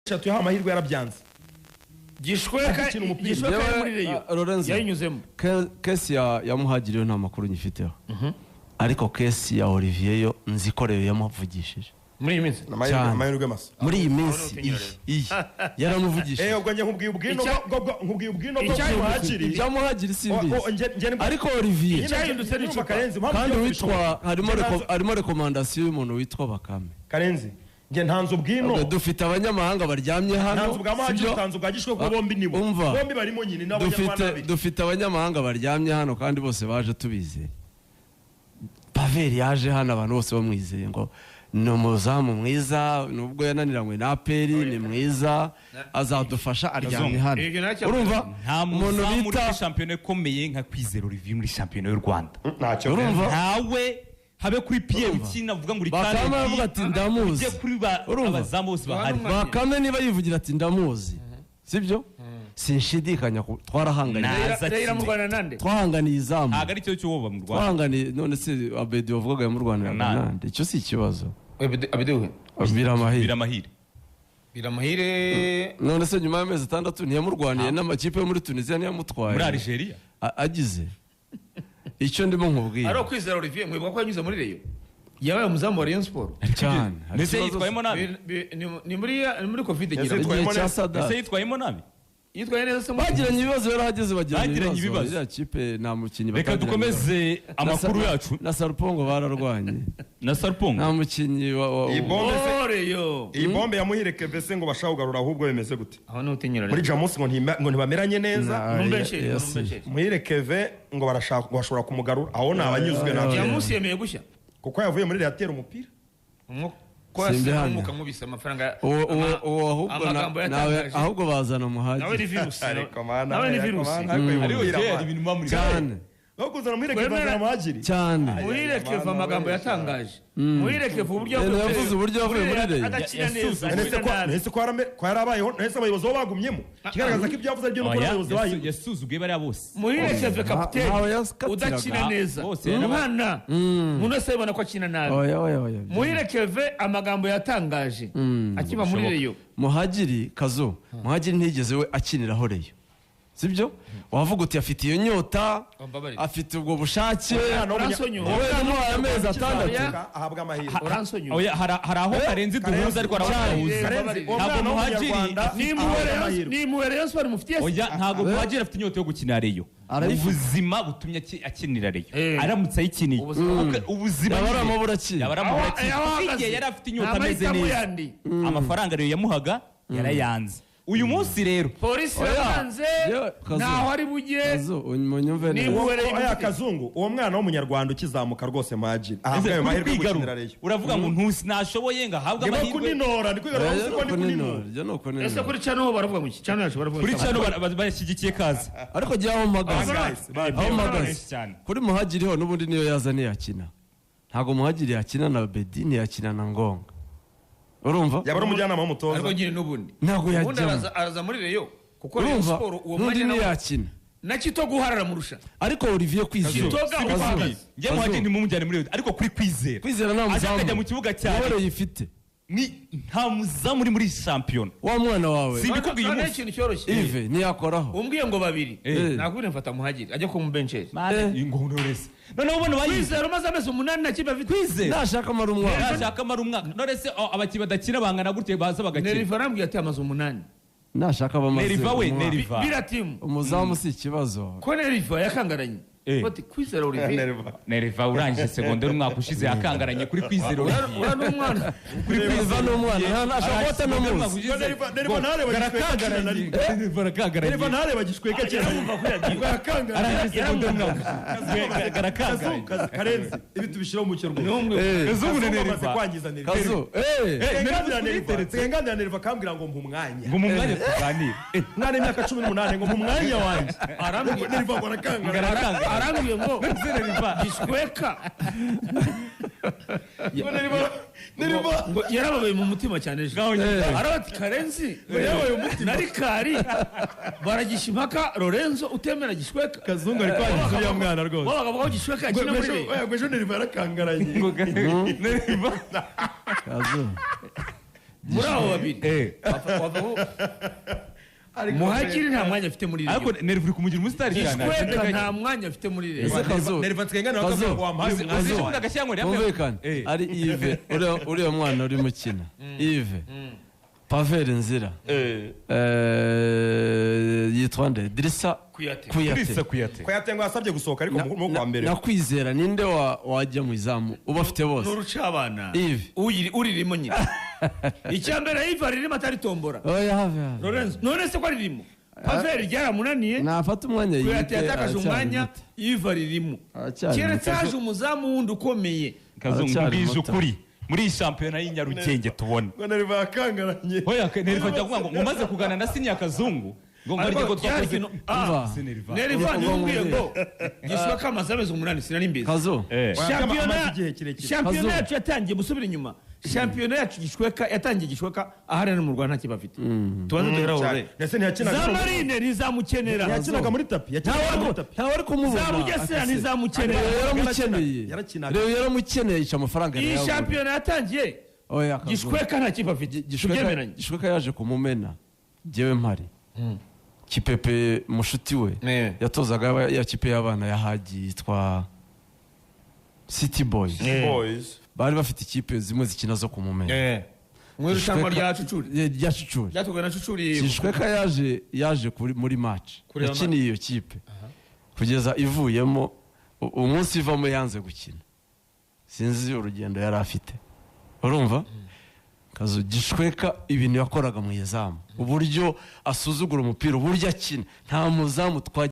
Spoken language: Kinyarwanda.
Eshatu yahawe amahirwe yarabyanze. Gishweka. Gukina umupira. Gishweka Yewe, yari muri Rayon. Lorenzo. Yayinyuzemo. Case ya Muhagiri yo nta makuru nyifiteho, ariko case ya Olivier yo nzi ko Rayon yamuvugishije. Muri iyi minsi? Cyane. Amahirwe masa. Muri iyi minsi utinyura. iyi yaramuvugishije. Ubwo njye nkubwiye ubwino nkubwiye ubwino bwo Muhajiri. Ibya Muhagiri simbizi, ariko Olivier Icyahindutse ni icupa. Karenzi, impamvu kandi byose witwa bishoboka. harimo Njye ntanze- harimo recommandation y'umuntu witwa Bakame. Karenzi, njye ntanze ubwino. Ubwo dufite abanyamahanga baryamye hano, Ntanze ubwa Muhajiri, sibyo? ntanze ubwa Gishwe, kuko bombi nibo. Umva. Bombi barimo nyine n'abanyarwanda Dufite babiri. Dufite abanyamahanga baryamye hano kandi bose baje tubizeye. Paveri yaje hano abantu bose bamwizeye ngo ni umuzamu mwiza, nubwo yananiranywe na APR ni mwiza, azadufasha, aryamye hano. Ibyo ntacyo- Urumva Nta umuntu muzamu uri bita muri shampiyona ikomeye nka Kwizera Olivier muri shampiyona y'u Rwanda. Ntacyo. Urumva? Ntawe, habe kuri Pierre Urumva? ukina avuga ngo uri Bakame talent, aravuga ati ndamuzi. ujye kuri ba Urumva? abazamu bose bahari. Bakame niba yivugira ati ndamuzi, sibyo, sinshidikanya twarahanganye. Naza Rayon akine. iramurwana nande? Twahanganiye izamu. Ntabwo ari cyo cy'uwo mu Rwanda. Twahanganiye. None se Abedi wavugaga yamurwaniraga Nande. nande? Icyo si ikibazo. Abiduhe. Biramahire. Biramahire. Biramahire. None se nyuma y'amezi 6 ntiyamurwaniye n'amakipe yo muri Tunisiya ntiyamutwaye? Muri Algeria. Agize icyo ndimo nkubwira. Ari Kwizera Olivier, mwibuka ko yanyuze muri Rayon, yabaye umuzamu wa Rayon Sport. Cyane. Hari Mbese ikibazo- yitwayemo nabi? Ni muri Covid ngira ngo. Yitwayemo Igihe cya neza. Sadat. Mbese yitwayemo nabi? Yitwaye neza se muri Bagiranye ibibazo, yarahageze bagiranye Bagiranye ibibazo. ibibazo. Iriya kipe nta mukinnyi Reka batagiranye dukomeze ibibazo. amakuru yacu. Na Sarupongo bararwanye. Na Sarpongo. Nta mukinnyi Iyi bombe se Oh, Rayon. iyi bombe ya Muhire Keve se ngo bashaka kugarura, ahubwo bimeze gute? Aho ni utinyura. Muri Jamus ngo ngo ntibameranye neza. Numbensheri, numbensheri. Muhire Keve ngo barashaka, ngo bashobora kumugarura, aho ni abanyuzwe ntabyo. Jamus yemeye gushya. Kuko yavuye muri Real atera umupira. Umwuka Simbihamya. umwuka nkubise amafaranga. Uwo ahubwo Amagambo nawe yatangaje. ahubwo bazana Nawe ni Muhagiri. virusi. Ariko mana, Nawe ni ariko virusi. mana, ariko uyu Ariyo mupira, jeri mana. ibintu muba muri Cyane. No kuzana Muhire Keve, Wemera- bazana Muhajiri. Cyane. Muhire Keva amagambo yatangaje. Muhire Keva uburyo Yavuze uburyo yavuye muri Rayon. Adakina neza. Yasuzumye. Nese ko Akina nabi. nese ko ko yarabayeho, nese abayobozi bo bagumyemo, kigaragaza ko ibyo yavuze ari byo, nuko Oya, n'abayobozi bahindutse. yasuzuguye bariya bose. Muhire Keve kapiteni Ntawe yasikatiraga. udakina neza. Bose yaraba- Umwana umuntu wese abibona ko akina nabi. Oya, oya, oya. Muhire Keve amagambo yatangaje akiva muri Rayon. Muhagiri kazo, Muhagiri ntiyigeze we akiniraho Rayon, sibyo? Wavuga uti afite iyo nyota, Mbabarira. afite ubwo bushake. Umwana w'umunya- Uransonyura. Wowe yamuhaye amezi 6. Oya. Ahabwa amahirwe. Uransonyura. Oya, hari aho Karenzi duhuza, ariko hari aho tudahuza. Karenzi, uwo Ntabwo mwana Muhajiri w'umunyarwanda Ni ahabwa impuhwe Rayon- amahirwe. ni impuhwe Rayon Sport mufitiye se? Oya, ntabwo Muhajiri afite inyota yo gukina Rayon. Arayifite. Ubuzima butumye akinira Rayon, Eh. aramutse ayikiniye Ubuzima. Ubuzima Yaba ari nyine. amaburakindi. Yaba ari Aho- amaburakindi. aho Kuko ahagaze. igihe yari afite inyota Nta ameze mahitamo neza, yandi. amafaranga Rayon yamuhaga yarayanze. Uyu munsi rero Polisi Oya. yaranze. Yewe, Kazu. Ntaho ari bujye. Kazo, munyumve Ni neza. impuhwe Rayon Oya, imufitiye. Kazungu, uwo mwana w'umunyarwanda ukizamuka rwose, Muhajiri ahabwa Ese ayo kuri mahirwe yo kwigarura, gukinira Rayon. uravuga ngo ntusi nashoboye ngo ahabwe Ndimo amahirwe. kuninora, ndi kwigarura, Oya, uzi ko ndi ni kuninora. ukuninora, ibyo ni ukuninora. Ese kuri cano ho baravuga ngo iki? Cano yacu baravuga Kuri iki? cano bashyigikiye kazi. Ariko jya aho mpagaze, Guys, aho mpagaze Benshi cyane. kuri Muhagiri ho n'ubundi niyo yaza ntiyakina. Ntabwo Muhagiri yakina na Bedi, ntiyakina na Ngonga, urumva? Yaba ari umujyanama w'umutoza. Ariko nyine n'ubundi Ntabwo ubundi yajyamo. araza muri Rayon kuko Rayon Urumva, Sport uwo n'undi mwanya ntiyakina. na Kitoga uharara murusha. Ariko Olivier Kwizera Kitoga Kazu, uhagaze. Njye Muhajiri ntimumujyane muri Rayon, ariko kuri Kwizera Kwizera nta aje muzamu akajya mu kibuga niwe cyane. Rayon ifite. Ni nta muzamu uri muri shampiyona. Wa mwana wawe. Si- Simbikubwiye Noneho umunsi. ikintu cyoroshye. Ive ntiyakoraho. Umbwiye ngo babiri, Eh. nakubwira mfata Muhagiri ajya kumubencheri. Ngo nturese noneho ubona bayize. Kwizera umaze amezi 8 na kipe afite. Kwizera Nashaka amara umwaka. nashaka amara umwaka. None se oh, abakinnyi badakina bangana gutya baza bagakina? Neriva arambwiye ati amaze 8. Nashaka abamaze Neriva we, umwaka. Neriva. Biratimu. Umuzamu si ikibazo. Ko Neriva yakangaranye. Eh. Bati Kwizera Olivier. Nerva. Neriva urangije segonderi umwaka ushize yakangaranye kuri Kwizera Olivier. Uriya ni umwana. Kuri Neriva ni umwana, ntashobora kuba atanamuzi. Neriva ntareba gishweka kina na rimwe. Neriva arakangaranye. Neriva ntareba gishweka kina. Yarumva ko yagiye. Ngo yakangaranye. Arangije segonderi umwaka ushize arakangaranye. Kazu, Karenzi, ibi tubishyiraho umucyo rwose. N'umwe. Kazungu na Kazungu amaze Neriva. kwangiza Neriva. Kazu, eh. Nsigaye Neriva, nsigaye Neriva akambwira ngo mpa umwanya. Ngo mu mwanya tuganire. Mwana w'imyaka 18 ngo mpa umwanya wanjye. Arambwira Neriva ngo arakangara. Arakangaranye. Arambwiye ngo Neriva gishweka. Ngo Neriva, Neriva. Ngo yarababaye mu mutima cyane ejo. Ngaho nyine. Arabati Karenzi Yarabaye umutima. nari kari baragisha impaka Lorenzo utemera gishweka. Kazungu ari kwangiza uriya mwana rwose. Bo bakavuga ko gishweka yakina muri Rayon. Ngo ejo Neriva yarakangaranye. Neriva Kazu. Muri abo babiri Muhagiri nta mwanya afite muri Ariko Rayon. Nerva uri kumugira umusitari cyane. Gishweka nta mwanya afite muri Ese Rayon. Kazu, Nerva nsigaye nawe Kazu, akavuga ngo wampaye Uzi- umwanya. uzi ubundi agashyira ngo yambaye- Twumvikane. Ari Yves, uriya mwana urimo ukina Yves Pavel Nzira, yitwa nde, Dirisa Kuyate. Dirisa Kuyate. Kuyate. Ko yatengo yasabye gusohoka, ariko mu kwa mbere. Nakwizera ninde wajya mu izamu ubafite bose? N'urucabana. Yves. Uririmo nyine. Icya mbere, Yves aririmo atari tombora. Oya, have have. Lorenzo, none se ko aririmo? Pavel ryaramunaniye. Nafata umwanya Kuyate yige, yatakaje aracyari umwanya. muto. Yves aririmo. Aracyari Keretse muto. haje umuzamu wundi ukomeye. Kazungu, Aracyari mbwije muto. ukuri, muri iyi shampiyona y'inyarugenge tubona Ngo Nerva yakangaranye. Hoya, Nerva ajya kuvuga ngo umaze kuganira na Siniya Kazungu ngo Ariko ngo twakoze byari ah, Umva. Nerva. Nerva niwe umbwiye Umva. ngo Gishweka amaze amezi 8, sinari mbizi. Kazu. Shampiyona Amaze igihe kirekire. Shampiyona Kazu. yacu yatangiye gusubira inyuma. Shampiyona yacu, Gishweka yatangiye, Gishweka ahari no mu Rwanda nta kiba afite. Tubanze tugeraho. Cyane. Ndetse ntiyakinaga. Za Marine ntizamukenera. Ntiyakinaga muri tapi, yakinaga muri tapi. Ntawe ari kumubona. Za Bugesera ntizamukenera. Rayon yaramukeneye. Yarakinaga. Rayon yaramukeneye, yica amafaranga Iyi arayabura. shampiyona yatangiye, Oya, Kazu. Gishweka nta kipe afite. Tubyemeranye. Gishweka yaje kumumena jyewe mpari. Kipepe mushuti we yatozaga ya kipe y'abana yahagiye yitwa City Boys. Boys. Bari bafite ikipe zimwe zikina zo kumumena. Mu irushanwa rya Cucuri. Rya Cucuri. Ryateguwe na Cucuri. Gishweka yaje muri match Kureba. yakiniye iyo kipe kugeza ivuyemo. Umunsi ivamo yanze gukina, sinzi urugendo yari afite. Urumva Kazu, Gishweka ibintu yakoraga mu izamu, uburyo asuzugura umupira, uburyo akina, nta muzamu twagiye.